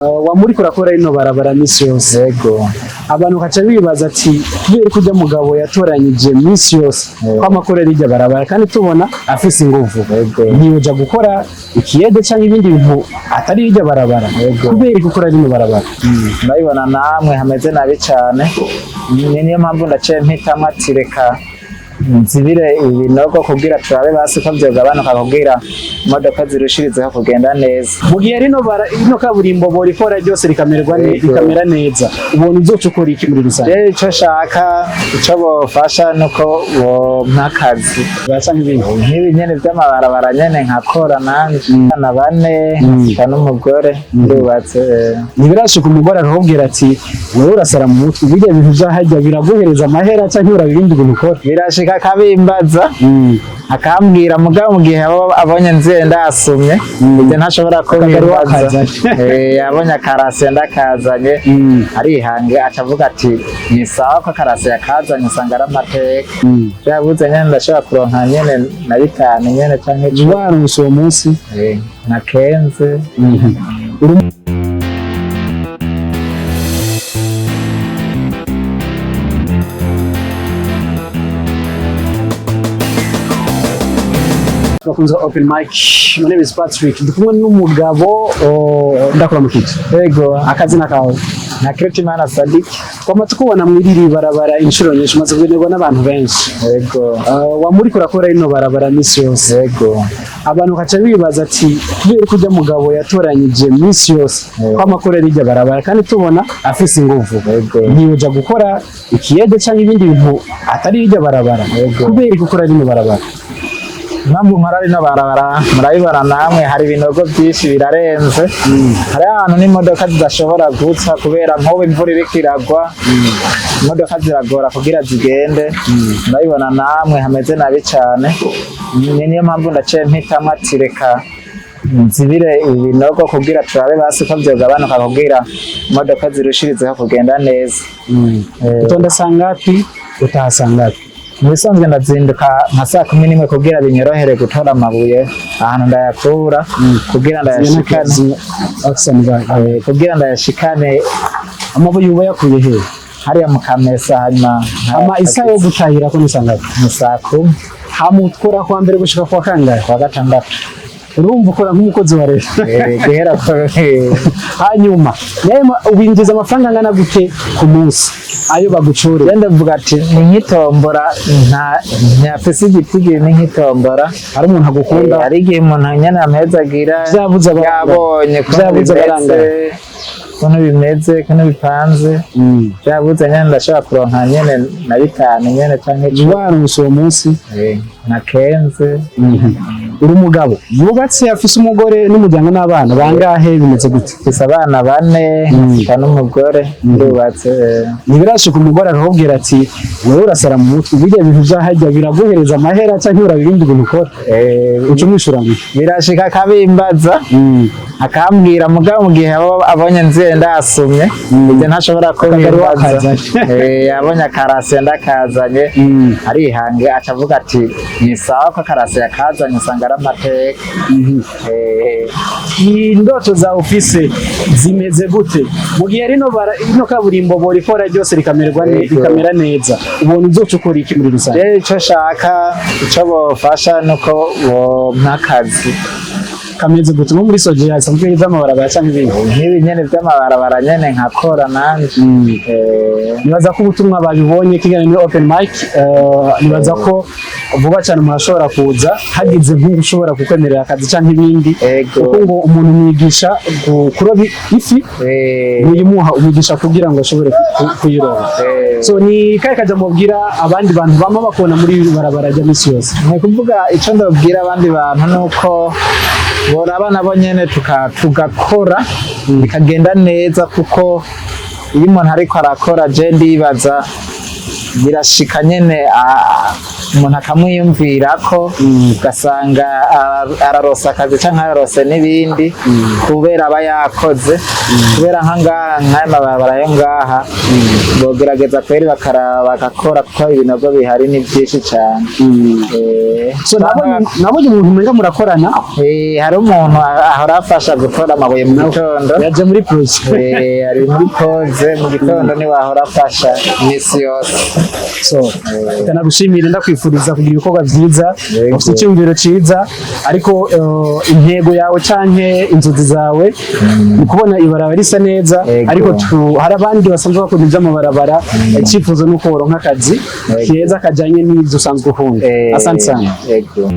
Wamuriko urakora rino barabara misi yose. Yego. Abantu bakaca bibaza ati kubera ko urya mugabo yatoranyije misi yose ko amakora rirya barabara kandi tubona afise inguvu, ntiyoja gukora ikiyede canke ibindi bintu atari rirya barabara, kubera ko ukora rino barabara? Ndabibona namwe hameze nabi cane. Ni niyo mpamvu ndaciye mpitamwo ati reka nzibire ibinogo kugira turabe basi ko vyogabanuka, kugira imodoka zirushirizeho kugenda neza. Mu gihe rino kaburimbo borikora ryose rikamererwa rikamera neza, ubona uzoca ukora iki muri rusange? Rero ico shaka, ico bofasha, nuko bompa akazi. Canke ibindi? Nk'ibi nyene vy'amabarabara nyene nkakora nanje. Abana bane, nkafita n'umugore, ndubatse. Ntibirashika umugore akakubwira ati wewe urasara mu mutwe, birya bintu vyahajya biraguhereza amahera, canke uraba ibindi bintu ukora? Birashika akabimbaza, akambwira, mugabo mu gihe abonye nziye ndasumye, ibyo ntashobora kubimbaza. Wakazanye. Abonye akarasiyo ndakazanye, arihange aca avuga ati ni sawa ko akarasiyo yakazanye, usanga ari amateka. Yabuze nyene ndashobora kuronka nyene na bitanu nyene canke 10. Waronse uwo munsi? Na quinze. Bakunze open mic, my name is Patrick, ndi kumwe n'umugabo. Ndakuramukije. Yego. Akazina kawe? Na Kritimana Sadik. Twama tukubona mw'iriri barabara inshuro nyinshi, umaze kugenerwa n'abantu benshi. Yego. Wamuriko urakora rino barabara misi yose. Yego. Abantu bakaca bibaza ati kubera ko urya mugabo yatoranyije misi yose ko amakora rirya barabara kandi tubona afise inguvu, ntiyoja gukora ikiyede canke ibindi bintu atari rirya barabara, kubera ko ukora rino barabara? Impamvu nkora rino barabara, murabibona namwe hari ibinogo byinshi birarenze. Hari ahantu n'imodoka zidashobora guca kubera nk'ubu imvura iriko iragwa, imodoka ziragora kugira zigende. Murabibona namwe hameze nabi cane. Ni niyo mpamvu ndaciye mpitamwo ati reka nzibire ibinogo kugira turabe basi ko vyogabanuka, kugira imodoka zirushirizeho kugenda neza. Utonda saa ngapi, utaha saa ngapi? Mu bisanzwe ndazinduka nka saa 11 kugira binyorohere gutora amabuye ahantu ndayakura, kugira ndayashikane. Kugira ndayashikane. Amabuye uba yakuye hehe? Hariya mu Kamesa, hanyuma Ama isaha yo gutahira ko ni saa ngapi? Ni saa 10. Hama ukora kuwa mbere gushika kuwa kangahe? Kuwa gatandatu. Urumva ukora nk'umukozi wa leta. Guhera ku Hanyuma nayo winjiza amafaranga angana gute ku munsi ayo bagucure? Rero ndavuga ati ni nk'itombora, nta ntafise igitigiri, ni nk'itombora. Hari umuntu agukunda? Hari igihe umuntu nyene ampezagira. Vyabuze yabonye ukuntu Vyabuze bimeze, abarangara. ukuntu bimeze, ukuntu bipanze. Byabuze nyene ndashobora kuronka nyene na bitanu nyene canke 10. Waronse uwo munsi? Na quinze. Uri umugabo yubatse, afise umugore n'umuryango n'abana bangahe, bimeze gute? Mfise abana bane, mfita n'umugore, ndubatse. Ntibirashika umugore akakubwira ati wewe urasara mu mutwe, birya bintu vyahajya biraguhereza amahera, canke uraba ibindi bintu ukora? Uca umwishura ngo iki? Birashika akabimbaza, akambwira, mugabo mu gihe abonye nziye ndasumye, ibyo ntashobora kubimbaza. Wakazanye. Abonye akarasiyo ndakazanye, arihange aca avuga ati ni sawa ko akarasiyo yakazanye, usanga ari amateka. Indoto zawe ufise zimeze gute mu gihe rino kaburimbo borikora ryose rikamera neza, ubona uzoca ukora iki muri rusange? Rero ico shaka, ico bofasha, nuko bompa akazi. Kameze gute, nko muri soje hasanzwe vy'amabarabara canke ibindi? Nk'ibi nyene vy'amabarabara nyene nkakora nanje. Nibaza ko ubutumwa babibonye, kiganiro ni open mic. Nibaza ko vuba cyane umuntu ashobora kuza hagize nk'ushobora kukwemerera akazi canke ibindi, kuko ngo umuntu umwigisha kuroba ifi, ntuyimuha, umwigisha kugira ngo ashobore kuyiroba. So ni kahe kaja mubwira abandi bantu bama bakubona muri iri barabara rya misi yose? Ni ukuvuga ico ndabwira abandi bantu nuko boraba nabo nyene tugakora bikagenda neza, kuko iyo umuntu ariko arakora, je ndibaza Birashika nyene, umuntu akamwiyumvirako, ugasanga araronsa akazi canke ararose n'ibindi kubera aba yakoze. Kubera nka ngaha, nk'aya mabarabara yo ngaha, bogerageza kweri bakaraba bagakora, kuko ibinogo bihari ni byinshi cane. So nabonye umuntu umenga murakorana. Hari umuntu ahora afasha gukora amabuye mu gitondo. Yaje muri projet. Ari muri pause, mu gitondo niwe ahora afasha imisi yose. So reka nagushimire, ndakwifuriza kugira ibikorwa vyiza. Yego. Ufite icyumviro ciza, ariko intego yawe canke inzozi zawe ni kubona ibarabara risa neza. Yego. Ariko hari abandi basanzwe bakunda ivy'amabarabara, icyifuzo ni uko woronka akazi Yego. keza kajanye n'ivyo usanzwe ukunda. Asante sana. Yego.